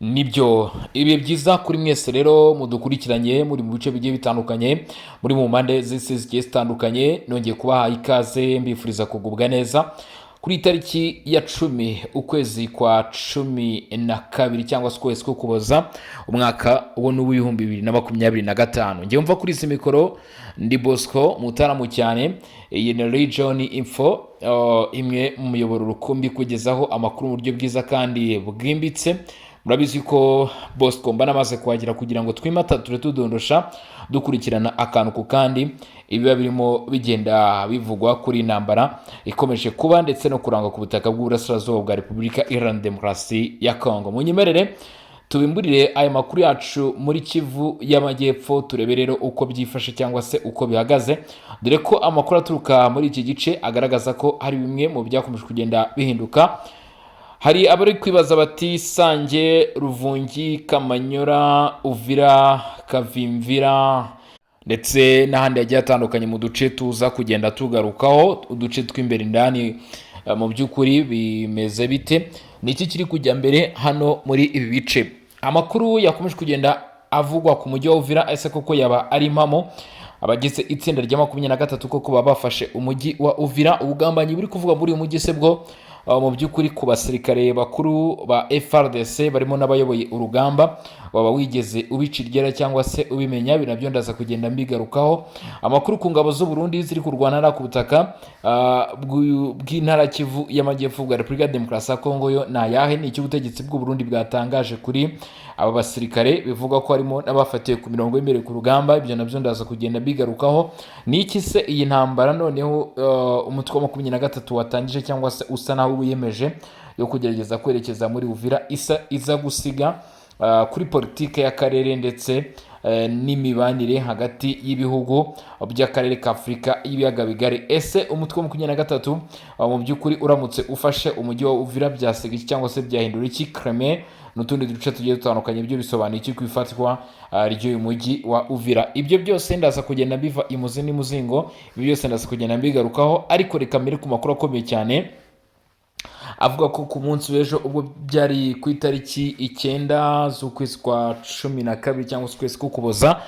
Nibyo, ibihe byiza kuri mwese rero mudukurikiranye muri mu bice bigiye bitandukanye, muri mu mpande z'isi zigiye zitandukanye. Nongeye kubaha ikaze, mbifuriza kugubwa neza kuri tariki ya 10 ukwezi kwa 12 cyangwa se ukwezi k'Ukuboza, umwaka wo n'2025. Ngewe mva kuri izi mikoro ndi Bosco Mutaramu cyane. Iyi ni Region Info, imwe mu muyoboro rukumbi kugezaho amakuru mu buryo bwiza kandi bwimbitse. Murabizi ko Bosco mba namaze kuhagera kugira ngo twimata ture tudondosha, dukurikirana akantu ku kandi ibiba birimo bigenda bivugwa kuri intambara ikomeje kuba ndetse no kurangwa ku butaka bw'uburasirazuba bwa Repubulika Iharanira Demokarasi ya Kongo. Munyemerere tubimburire aya makuru yacu muri Kivu y'Amajyepfo, turebe rero uko byifashe cyangwa se uko bihagaze, dore ko amakuru aturuka muri iki gice agaragaza ko hari bimwe mu byakomeje kugenda bihinduka. Hari abari kwibaza bati: Sange, Ruvungi, Kamanyora, Uvira, Kavimvira ndetse n'ahandi hagiye hatandukanye mu duce tuza kugenda tugarukaho, uduce tw'imbere indani, mu by'ukuri bimeze bite? Ni iki kiri kujya mbere hano muri ibi bice? Amakuru yakomeje kugenda avugwa ku mujyi wa Uvira, ese koko yaba ari impamo? Abagize itsinda rya 23 koko baba bafashe umujyi wa Uvira? Ubugambanyi buri kuvuga muri uyu mujyi se bwo, mu by'ukuri ku basirikare bakuru ba FARDC barimo n'abayoboye urugamba, waba wigeze ubica iryera cyangwa se ubimenya? Ibi nabyo ndaza kugenda mbigarukaho. Amakuru ku ngabo z'u Burundi ziri kurwana ku butaka bw'intara Kivu y'Amajyepfo bwa Repubulika ya Demokarasi ya Kongo yo ni ayahe? Ni icyo ubutegetsi bw'u Burundi bwatangaje kuri aba basirikare bivugwa ko harimo n'abafatiwe ku mirongo y'imbere ku rugamba? Ibyo nabyo ndaza kugenda mbigarukaho. Ni iki se iyi ntambara noneho umutwe wa 23 watangije cyangwa se usa naho wiyemeje yo kugerageza kwerekeza muri Uvira isa iza gusiga kuri politike y'akarere ndetse n'imibanire hagati y'ibihugu by'akarere ka Afurika y'ibiyaga bigari? Ese umutwe wa 23 mu by'ukuri uramutse ufashe umujyi wa Uvira byasiga iki cyangwa se byahindura iki? Kreme n'utundi duce tugiye dutandukanye byo bisobanuye iki ku ifatwa ry'uyu mujyi wa Uvira? Ibyo byose ndaza kugenda mbiva imuzi n'imuzingo, ibyo byose ndaza kugenda mbigarukaho. Ariko reka mbere ku makuru akomeye cyane avuga ko ku munsi w'ejo, ubwo byari ku itariki 9 z'ukwezi kwa 12 cyangwa se ukwezi k'Ukuboza,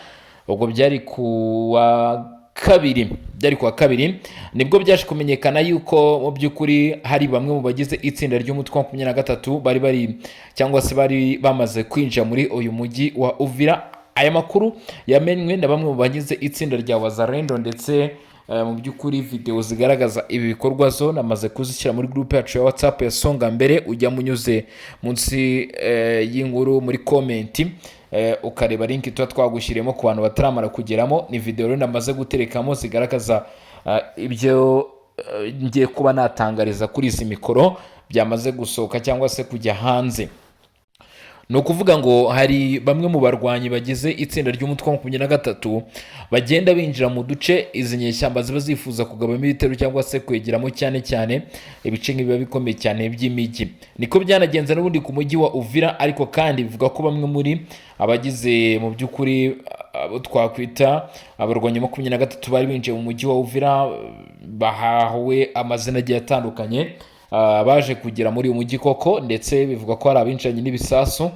ubwo byari ku wa kabiri, byari ku wa kabiri, nibwo byaje kumenyekana yuko mu by'ukuri hari bamwe mu bagize itsinda ry'umutwe wa 23 bari cyangwa se bari bamaze kwinjira muri uyu mujyi wa Uvira. Aya makuru yamenywe na bamwe mu bagize itsinda rya Wazalendo, ndetse mu by'ukuri videwo zigaragaza ibi bikorwa zo namaze kuzishyira muri groupe yacu ya WhatsApp ya Songa Mbere. Ujya munyuze munsi y'inkuru muri comment, ukareba link tuba twagushyiriyemo ku bantu bataramara kugeramo. Ni videwo rero namaze guterekamo zigaragaza ibyo ngiye kuba natangariza kuri izi mikoro byamaze gusohoka cyangwa se kujya hanze. Ni ukuvuga ngo hari bamwe mu barwanyi bagize itsinda ry'umutwe wa 23 bagenda binjira mu duce izi nyeshyamba ziba zifuza kugabamo ibitero cyangwa se kwegeramo, cyane cyane ibice nk'ibiba bikomeye cyane by'imijyi. Niko byanagenze n'ubundi ku mujyi wa Uvira. Ariko kandi bivuga ko bamwe muri abagize mu by'ukuri abo twakwita abarwanyi 23 bari binjiye mu mujyi wa Uvira, bahawe amazina agiye atandukanye, baje kugera muri uyu mujyi koko, ndetse bivuga ko hari abinjiranye n'ibisasu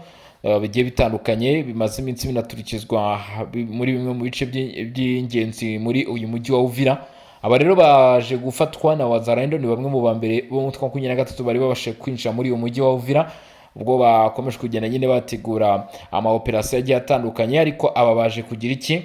bigiye bitandukanye bimaze iminsi binaturikizwa muri bimwe mu bice by'ingenzi muri uyu mujyi wa Uvira. Aba rero baje gufatwa na Wazalendo, ni bamwe mu ba mbere bo mu mutwe wa 23 bari babashije kwinjira muri uyu mujyi wa Uvira, ubwo bakomeje kugenda nyine bategura ama operasiyo agiye atandukanye. Ariko aba baje kugira iki?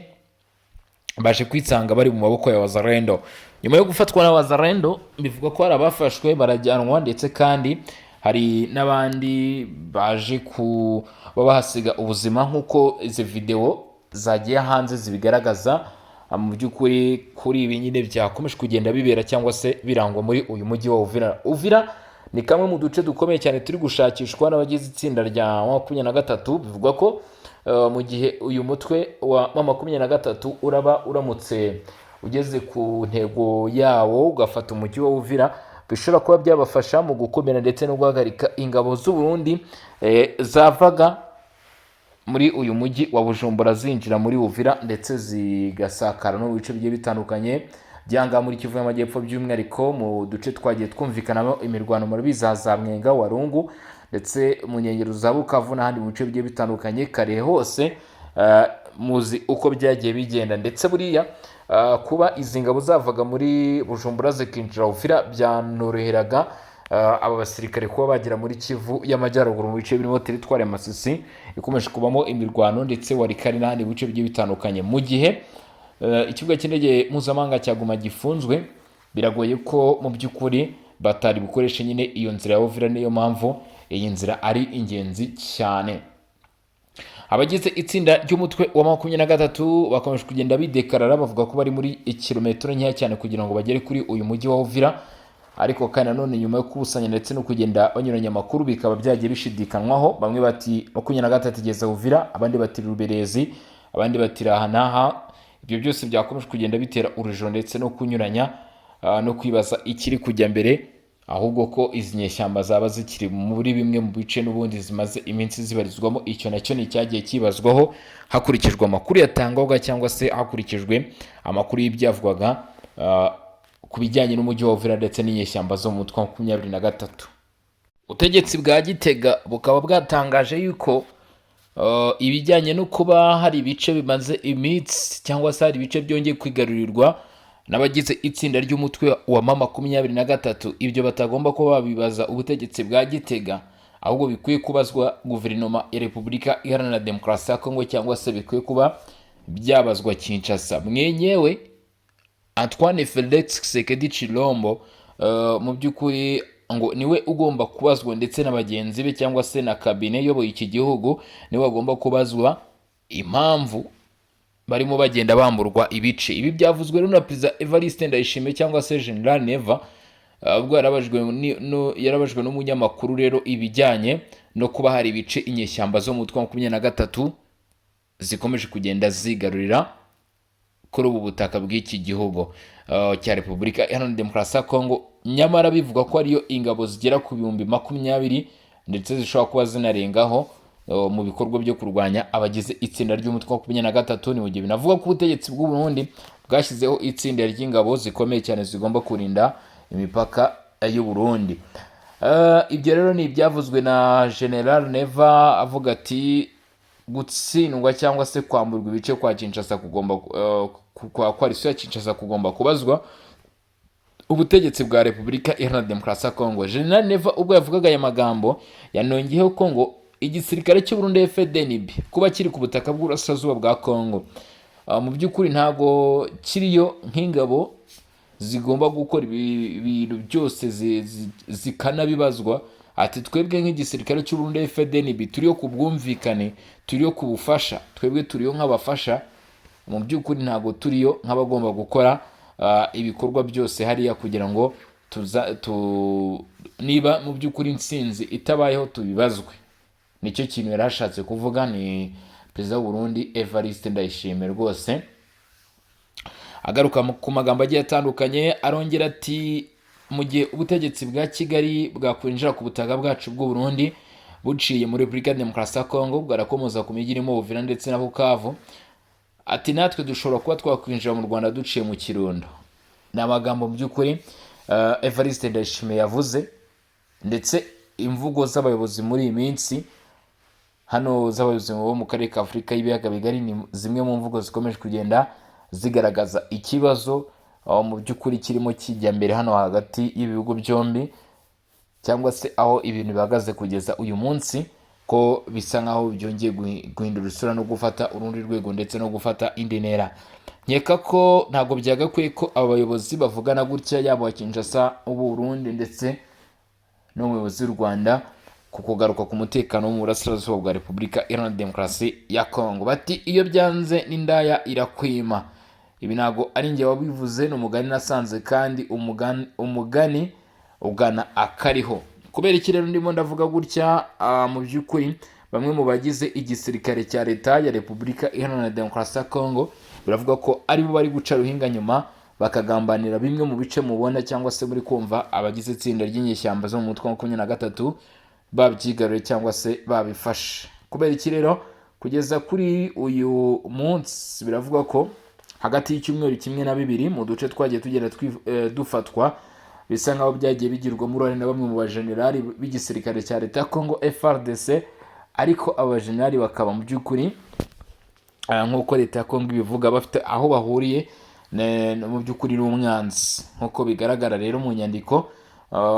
Baje kwisanga bari mu maboko ya Wazalendo. Nyuma yo gufatwa na Wazalendo, bivuga ko hari abafashwe barajyanwa, ndetse kandi hari n'abandi baje kuba bahasiga ubuzima, nk'uko izi videwo zagiye hanze zibigaragaza. Mu by'ukuri kuri ibi nyine byakomeje kugenda bibera cyangwa se birangwa muri uyu mujyi wa Uvira. Uvira ni kamwe mu duce dukomeye cyane turi gushakishwa n'abagize itsinda rya 23. Bivugwa ko mu gihe uyu mutwe wa 23 uraba uramutse ugeze ku ntego yawo ugafata umujyi wa Uvira, bishobora kuba byabafasha mu gukomera ndetse no guhagarika ingabo z'u Burundi zavaga muri uyu mujyi wa Bujumbura zinjira muri Uvira, ndetse zigasakara no mu bice bigiye bitandukanye byanga muri Kivu y'Amajyepfo, by'umwihariko mu duce twagiye twumvikanamo imirwano, murabizi, za Mwenga, Warungu. Ndetse mu nkengero za Bukavu n'ahandi mu bice bigiye bitandukanye kare hose, muzi uko byagiye bigenda. Ndetse buriya kuba izi ngabo zavaga muri Bujumbura zikinjira Uvira byanoroheraga aba basirikare kuba bagera muri Kivu y'Amajyaruguru, mu bice birimo teritwari ya Masisi ikomeje kubamo imirwano, ndetse Walikale n'ahandi bice bigiye bitandukanye. Mu gihe ikibuga cy'indege mpuzamahanga cya Goma gifunzwe, biragoye ko mu by'ukuri batari bukoreshe nyine iyo nzira ya Uvira. Niyo mpamvu iyi nzira ari ingenzi cyane. Abagize itsinda ry'umutwe wa 23 bakomeje kugenda bidekarara, bavuga ko bari muri kilometero nkeya cyane kugira ngo bagere kuri uyu mujyi wa Uvira. Ariko kandi nanone nyuma yo kubusanya ndetse no kugenda banyuranya amakuru, bikaba byagiye bishidikanwaho. Bamwe bati 23 igeze Uvira, abandi bati Ruberezi, abandi bati aha n'aha. Ibyo byose byakomeje kugenda bitera urujijo ndetse no kunyuranya no kwibaza ikiri kujya mbere, ahubwo ko izi nyeshyamba zaba zikiri muri bimwe mu bice n'ubundi zimaze iminsi zibarizwamo. Icyo nacyo ni icyagiye kibazwaho hakurikijwe amakuru yatangwaga, cyangwa se hakurikijwe amakuru y'ibyavugwaga ku bijyanye n'umujyi wa Uvira ndetse n'inyeshyamba zo mu mutwe wa 23. Ubutegetsi bwa Gitega bukaba bwatangaje yuko ibijyanye no kuba hari ibice bimaze iminsi, cyangwa se hari ibice byongeye kwigarurirwa n'abagize itsinda ry'umutwe wa M23, ibyo batagomba kuba babibaza ubutegetsi bwa Gitega, ahubwo bikwiye kubazwa guverinoma ya Repubulika Iharanira Demokarasi ya Kongo, cyangwa se bikwiye kuba byabazwa Kinshasa mwenyewe, Antoine Felix Tshisekedi Tshilombo. Mu by'ukuri ngo niwe ugomba kubazwa, ndetse na bagenzi be cyangwa se na kabine iyoboye iki gihugu, niwe bagomba kubazwa impamvu barimo bagenda bamburwa ibice. Ibi byavuzwe rero na Perezida Evariste Ndayishimiye, cyangwa se General Neva, ubwo yarabajwe n'umunyamakuru rero ibijyanye no kuba hari ibice inyeshyamba zo mu mutwe wa 23 zikomeje kugenda zigarurira kuri ubu butaka bw'iki gihugu cya Repubulika Iharanira Demokarasi ya Kongo, nyamara bivugwa ko ariyo ingabo zigera ku 20,000, ndetse zishobora kuba zinarengaho, mu bikorwa byo kurwanya abagize itsinda ry'umutwe wa 23. Ni mu gihe binavuga ko ubutegetsi bw'u Burundi bwashyizeho itsinda ry'ingabo zikomeye cyane zigomba kurinda imipaka y'u Burundi. Ibyo rero ni ibyavuzwe na General Neva, avuga ati gutsindwa cyangwa se kwamburwa ibice kwa Kinshasa kugomba kwa coalition ya Kinshasa kugomba kubazwa ubutegetsi bwa Repubulika Iharanira Demokarasi ya Kongo. General Neva ubwo yavugaga aya magambo, yanongeyeho ko ngo igisirikare cy'u Burundi FDNB kuba kiri ku butaka bw'uburasirazuba bwa Kongo, mu by'ukuri ntabwo kiriyo nk'ingabo zigomba gukora ibintu byose zikanabibazwa. Ati twebwe nk'igisirikare cy'u Burundi FDNB turiyo ku bwumvikane, turiyo ku bufasha, twebwe turiyo nk'abafasha. Mu by'ukuri ntabwo turiyo nk'abagomba gukora ibikorwa byose hariya kugira ngo tuza tu niba mu by'ukuri intsinzi itabayeho tubibazwe. Nicyo kintu yari ashatse kuvuga. Ni Perezida w'u Burundi Evariste Ndayishimiye rwose agaruka ku magambo agiye atandukanye. Arongera ati mu gihe ubutegetsi bwa Kigali bwakwinjira ku butaka bwacu bw'u Burundi buciye muri Repubulika ya Demokarasi ya Kongo, bwarakomoza ku mijyi irimo Uvira ndetse na Bukavu, ati natwe dushobora kuba twakwinjira mu Rwanda duciye mu Kirundo. Ni amagambo mu by'ukuri Evariste Ndayishimiye yavuze, ndetse imvugo z'abayobozi muri iyi minsi hano, z'abayobozi bo mu karere ka Afurika y'Ibiyaga Bigari, ni zimwe mu mvugo zikomeje kugenda zigaragaza ikibazo mu by'ukuri kirimo kijya mbere hano hagati y'ibihugu byombi, cyangwa se aho ibintu bihagaze kugeza uyu munsi, ko bisa nkaho byongeye guhindura isura no gufata urundi rwego ndetse no gufata indi ntera. Nkeka ko ntabwo byagakwiye ko aba bayobozi bavugana gutya, yaba uwa Kinshasa, uw'u Burundi ndetse n'umuyobozi w'u Rwanda, ku kugaruka ku mutekano wo mu burasirazuba bwa Repubulika Iharanira Demokarasi ya Kongo. Bati iyo byanze n'indaya irakwima. Ibi ntabwo ari njye wabivuze, ni umugani nasanze, kandi umugani ugana akariho. Kubera iki rero ndimo ndavuga gutya? Mu by'ukuri bamwe mu bagize igisirikare cya Leta ya Repubulika Iharanira Demokarasi ya Kongo biravuga ko aribo bari guca ruhinga nyuma bakagambanira bimwe mu bice mubona cyangwa se muri kumva abagize itsinda ry'inyeshyamba zo mu mutwe wa 23 babyigaruriye cyangwa se babifashe. Kubera iki rero? Kugeza kuri uyu munsi biravugwa ko hagati y'icyumweru kimwe na bibiri, mu duce twagiye tugenda dufatwa Bisa nkaho byagiye bigirwamo uruhare na bamwe mu bajenerali b'igisirikare cya leta ya Congo FARDC, ariko aba bajenerali bakaba mu by'ukuri, nk'uko leta ya Congo ibivuga, bafite aho bahuriye mu by'ukuri n'umwanzi, nk'uko bigaragara rero mu nyandiko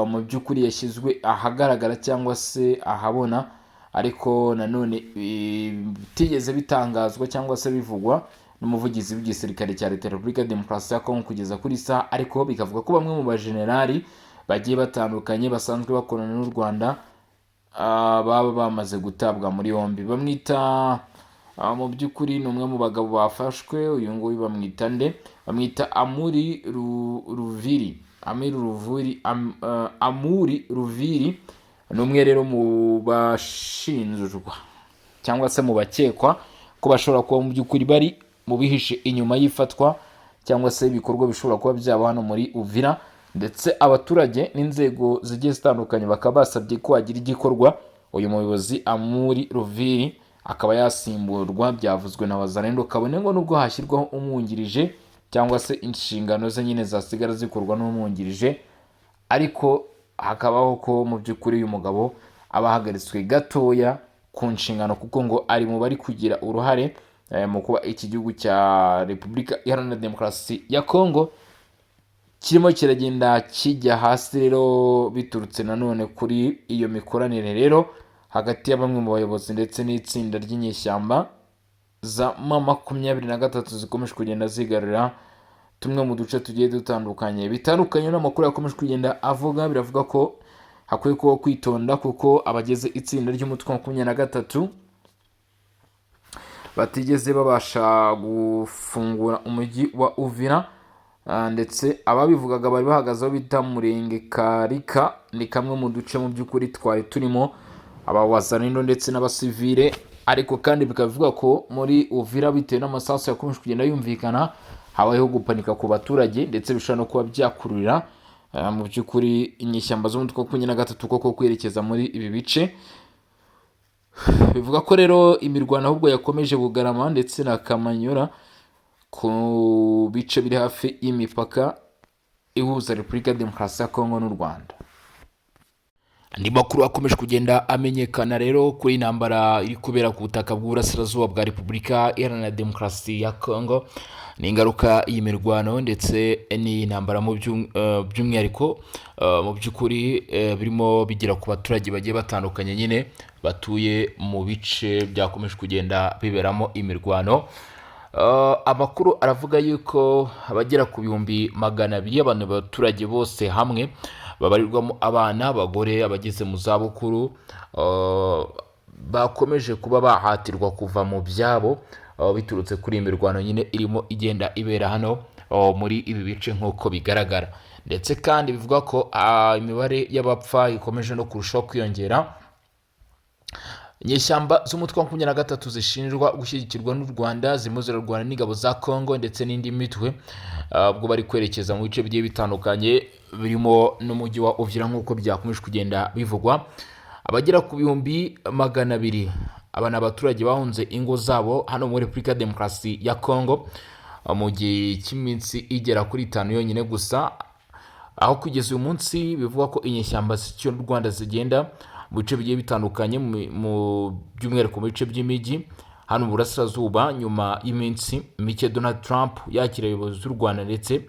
mu by'ukuri yashyizwe ahagaragara cyangwa se ahabona, ariko nanone bitigeze bitangazwa cyangwa se bivugwa n'umuvugizi w'igisirikare cya leta ya Repubulika ya Demokarasi ya Kongo kugeza kuri saha. Ariko bikavuga ko bamwe mu bajenerali bagiye batandukanye basanzwe bakorana n'u Rwanda baba bamaze gutabwa muri yombi. Bamwita mu by'ukuri ni umwe mu bagabo bafashwe. Uyu nguyu bamwita nde? Bamwita Amuri Ruviri, Amiri Ruviri, Amuri Ruviri. Ni umwe rero mu bashinjwa cyangwa se mu bakekwa ko bashobora kuba mu by'ukuri bari mu bihishe inyuma y'ifatwa cyangwa se ibikorwa bishobora kuba byaba hano muri Uvira. Ndetse abaturage n'inzego zigiye zitandukanye bakaba basabye ko hagira igikorwa, uyu muyobozi Amuri Ruviri akaba yasimburwa. Byavuzwe na Wazalendo, kabone ngo nubwo hashyirwaho umwungirije cyangwa se inshingano ze nyine zasigara zikorwa n'umwungirije, ariko hakabaho ko mu by'ukuri uyu mugabo aba ahagaritswe gatoya ku nshingano, kuko ngo ari mu bari kugira uruhare mu kuba iki gihugu cya Repubulika Iharanira Demokarasi ya Kongo kirimo kiragenda kijya hasi. Rero biturutse nanone kuri iyo mikoranire rero hagati ya bamwe mu bayobozi ndetse n'itsinda ry'inyeshyamba za M23 zikomeje kugenda zigarurira tumwe mu duce tugiye dutandukanye. Bitandukanye n'amakuru yakomeje kugenda avuga, biravuga ko hakwiye kubaho kwitonda, kuko abagize itsinda ry'umutwe wa 23 batigeze babasha gufungura umujyi wa Uvira. Ndetse ababivugaga bari bahagaze aho bita Murenge Karika, ni kamwe mu duce mu by'ukuri twari turimo aba Wazalendo ndetse n'abasivile. Ariko kandi bikaba bivuga ko muri Uvira, bitewe n'amasasu yakomeje kugenda yumvikana, habayeho gupanika ku baturage, ndetse bishobora no kuba byakururira mu by'ukuri inyeshyamba z'umutwe wa 23 koko kwerekeza muri ibi bice. Bivuga ko rero imirwano ahubwo yakomeje Bugarama ndetse na Kamanyura, ku bice biri hafi y'imipaka ihuza Repubulika ya Demokarasi ya Kongo n'u Rwanda. Andi makuru akomeje kugenda amenyekana rero kuri intambara iri kubera ku butaka bw'uburasirazuba bwa Repubulika Iharanira Demokarasi ya Kongo, ni ingaruka y'imirwano ndetse n'iyi ntambara mu by'umwihariko mu by'ukuri birimo bigera ku baturage bagiye batandukanye nyine batuye mu bice byakomeje kugenda biberamo imirwano. Amakuru aravuga yuko abagera ku 200,000 abantu, abaturage bose hamwe babarirwamo abana, abagore, abageze mu zabukuru, bakomeje kuba bahatirwa kuva mu byabo biturutse kuri iyi mirwano nyine irimo igenda ibera hano muri ibi bice nk'uko bigaragara. Ndetse kandi bivuga ko imibare y'abapfa ikomeje no kurushaho kwiyongera. Inyeshyamba z'umutwe wa 23 zishinjwa gushyigikirwa n'u Rwanda zirimo zirarwana n'ingabo za Congo ndetse n'indi mitwe, ubwo bari kwerekeza mu bice bigiye bitandukanye birimo n'umujyi wa Uvira, nk'uko byakomeje kugenda bivugwa. Abagera ku 200,000, aba ni abaturage bahunze ingo zabo hano muri Repubulika ya Demokarasi ya Congo mu gihe cy'iminsi igera kuri 5 yonyine gusa, aho kugeza uyu munsi bivugwa ko inyeshyamba z'u Rwanda zigenda mu bice bigiye bitandukanye, by'umwihariko mu bice by'imijyi hano mu burasirazuba. Nyuma y'iminsi mike Donald Trump yakira abayobozi b'u Rwanda ndetse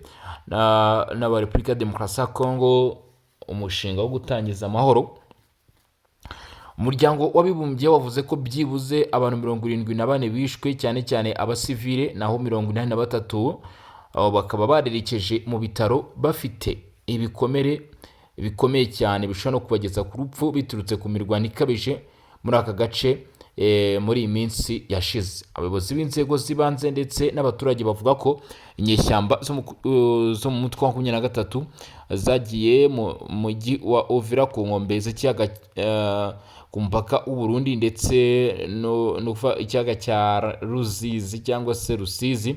n'aba Repubulika ya Demokarasi ya Congo umushinga wo gutangiza amahoro, Umuryango w'Abibumbye wavuze ko byibuze abantu 74 bishwe, cyane cyane abasivile, naho 83 abo bakaba barerekeje mu bitaro bafite ibikomere bikomeye cyane bishobora no kubageza ku rupfu, biturutse ku mirwano ikabije muri aka gace muri iyi minsi yashize. Abayobozi b'inzego z'ibanze ndetse n'abaturage bavuga ko inyeshyamba zo mu mutwe wa 23 zagiye mu mujyi wa Uvira, ku nkombe z'ikiyaga ku mupaka w'u Burundi, ndetse no kuva ikiyaga cya Ruzizi cyangwa se Rusizi,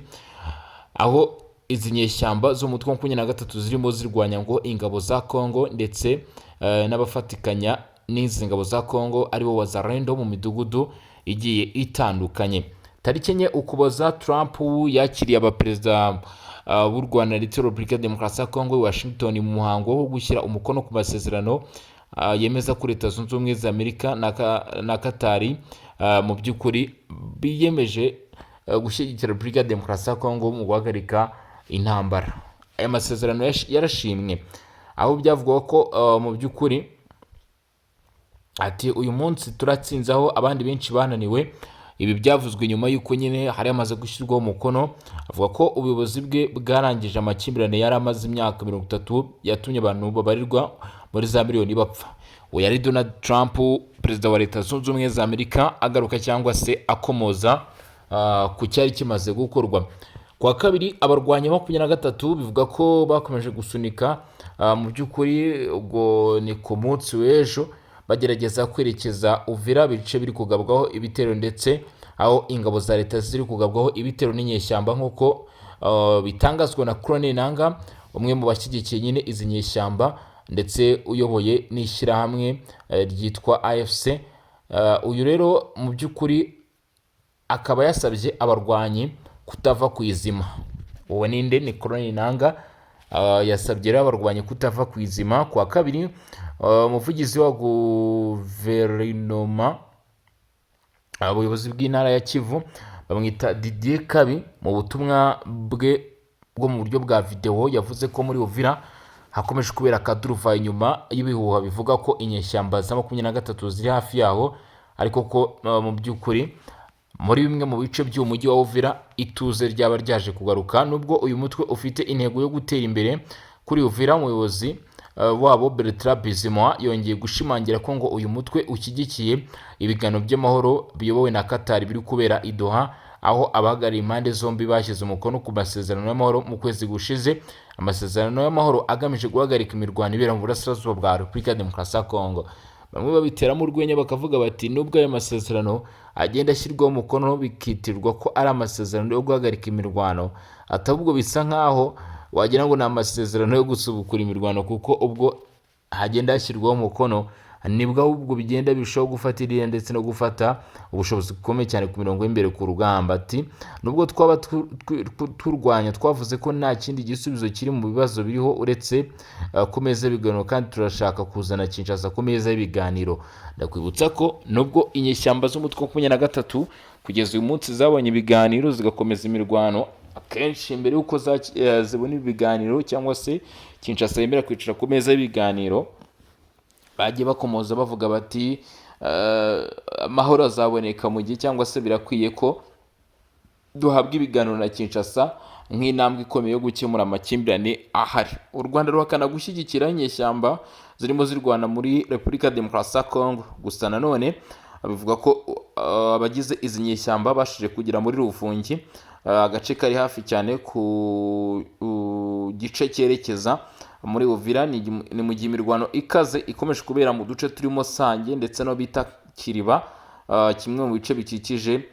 aho izi nyeshyamba zo mu mutwe wa 23 zirimo zirwanya ngo ingabo za Congo ndetse n'abafatikanya n'izi ngabo za Congo, aribo Wazalendo, mu midugudu igiye itandukanye. Tariki 4 Ukuboza, Trump yakiriye abaperezida b'u Rwanda ndetse Repubulika ya Demokarasi ya Kongo i Washington mu muhango wo gushyira umukono ku masezerano yemeza ko Leta Zunze Ubumwe za Amerika na Katari mu by'ukuri biyemeje gushyigikira Repubulika ya Demokarasi ya Kongo mu guhagarika intambara. Aya masezerano yarashimwe, aho byavugwaga ko mu by'ukuri ati: "Uyu munsi turatsinze aho abandi benshi bananiwe." Ibi byavuzwe nyuma y'uko nyine hari hamaze gushyirwaho umukono. Avuga ko ubuyobozi bwe bwarangije amakimbirane yari amaze imyaka 30 yatumye abantu babarirwa muri za miliyoni bapfa. Uwo yari Donald Trump, perezida wa Leta Zunze Ubumwe za Amerika, agaruka cyangwa se akomoza ku cyari kimaze gukorwa. Ku wa kabiri, abarwanyi 23 bivuga ko bakomeje gusunika mu by'ukuri ubwo ni ku munsi w'ejo, bagerageza kwerekeza Uvira, ibice biri kugabwaho ibitero ndetse aho ingabo za leta ziri kugabwaho ibitero n'inyeshyamba, nk'uko bitangazwa na Corneille Nanga, umwe mu bashyigikiye nyine izi nyeshyamba ndetse uyoboye n'ishyirahamwe ryitwa AFC. Uyu rero mu by'ukuri akaba yasabye abarwanyi kutava ku izima. Uwo ninde? Ni Corneille Nanga. Yasabye rero abarwanyi kutava ku izima. Ku wa kabiri, umuvugizi wa guverinoma, ubuyobozi bw'intara ya Kivu, bamwita Didier Kabi, mu butumwa bwe bwo mu buryo bwa videwo yavuze ko muri Uvira hakomeje kubera akaduruvayo nyuma y'ibihuha bivuga ko inyeshyamba za 23 ziri hafi yaho, ariko ko mu by'ukuri muri bimwe mu bice by'umujyi wa Uvira ituze ryaba ryaje kugaruka. Nubwo uyu mutwe ufite intego yo gutera imbere kuri Uvira, umuyobozi wabo Bertrand Bizimwa yongeye gushimangira ko ngo uyu mutwe ushyigikiye ibiganiro by'amahoro biyobowe na Qatar biri kubera i Doha, aho abahagarariye impande zombi bashyize umukono ku masezerano y'amahoro mu kwezi gushize, amasezerano y'amahoro agamije guhagarika imirwano ibera mu burasirazuba bwa Repubulika ya Demokarasi ya Kongo. Bamwe babiteramo urwenya bakavuga bati nubwo ayo masezerano agenda ashyirwaho umukono bikitirwa ko ari amasezerano yo guhagarika imirwano, ahubwo bisa nkaho wagira ngo ni amasezerano yo gusubukura imirwano, kuko ubwo hagenda hashyirwaho umukono nibwo ahubwo bigenda birushaho gufata iriya ndetse no gufata ubushobozi bukomeye cyane ku mirongo y'imbere ku rugamba. Ati: "Nubwo twaba turwanya, twavuze ko nta kindi gisubizo kiri mu bibazo biriho uretse ku meza y'ibiganiro, kandi turashaka kuzana Kinshasa ku meza y'ibiganiro." Ndakwibutsa ko nubwo inyeshyamba z'umutwe wa 23 kugeza uyu munsi zabonye ibiganiro zigakomeza imirwano, akenshi mbere y'uko zibona ibiganiro cyangwa se Kinshasa yemera kwicara ku meza y'ibiganiro, bagiye bakomoza bavuga bati amahoro azaboneka mu gihe cyangwa se birakwiye ko duhabwa ibiganiro na Kinshasa nk'intambwe ikomeye yo gukemura amakimbirane ahari. U Rwanda ruhakana gushyigikira inyeshyamba zirimo zirwana muri Repubulika ya Demokarasi ya Kongo. Gusa nanone bivuga ko abagize izi nyeshyamba bashije kugera muri Ruvungi, agace kari hafi cyane ku gice cyerekeza muri Uvira. Ni mu gihe imirwano ikaze ikomeje kubera mu duce turimo Sange ndetse no bita Kiriba, kimwe mu bice bikikije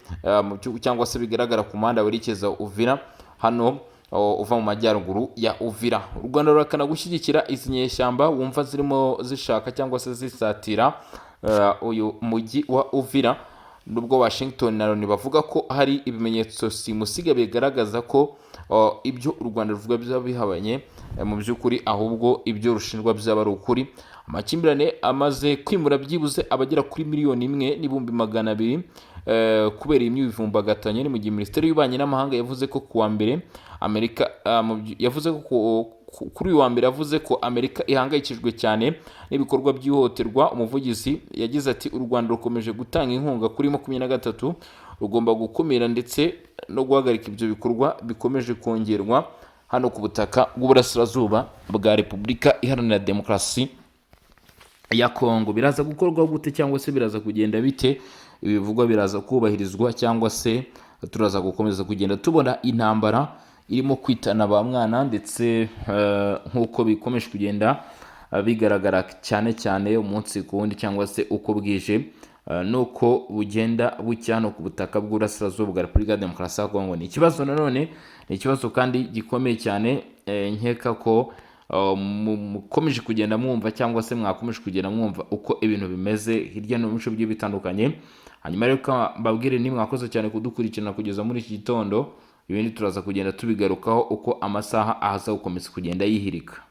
mu gihugu cyangwa se bigaragara ku muhanda werekeza Uvira hano uva mu majyaruguru ya Uvira. U Rwanda rurakana gushyigikira izi nyeshyamba wumva zirimo zishaka cyangwa se zisatira uyu mujyi wa Uvira, nubwo Washington na Loni bavuga ko hari ibimenyetso simusiga bigaragaza ko ibyo u Rwanda ruvuga byaba bihabanye mu by'ukuri, ahubwo ibyo rushinjwa byaba ari ukuri. Amakimbirane amaze kwimura byibuze abagera kuri 1,200,000 kubera iyi myivumbagatanya. Ni mu gihe Minisiteri y'Ububanyi n'Amahanga yavuze ko kuwa mbere Amerika yavuze ko kuri uyu wa mbere yavuze ko Amerika ihangayikishijwe cyane n'ibikorwa by'ihohoterwa. Umuvugizi yagize ati: "U Rwanda rukomeje gutanga inkunga kuri 23, rugomba gukumira ndetse no guhagarika ibyo bikorwa bikomeje kongerwa hano ku butaka bw'uburasirazuba bwa Repubulika Iharanira Demokarasi ya Kongo." Biraza gukorwa gute cyangwa se biraza kugenda bite? Ibivugwa biraza kubahirizwa cyangwa se turaza gukomeza kugenda tubona intambara irimo kwitana ba mwana, ndetse nk'uko bikomeje kugenda bigaragara cyane cyane umunsi ku wundi cyangwa se uko bwije nuko bugenda bucya hano ku butaka bw'uburasirazuba bwa Repubulika ya Demokarasi ya Kongo? Ni ikibazo nanone, ni ikibazo kandi gikomeye cyane. Nkeka ko mukomeje kugenda mwumva cyangwa se mwakomeje kugenda mwumva uko ibintu bimeze hirya no hino mu bice bigiye bitandukanye. Hanyuma Hanyuma reka mbabwire nti mwakoze cyane kudukurikirana kugeza muri iki gitondo. Ibindi turaza kugenda tubigarukaho uko amasaha aza gukomeza kugenda yihirika.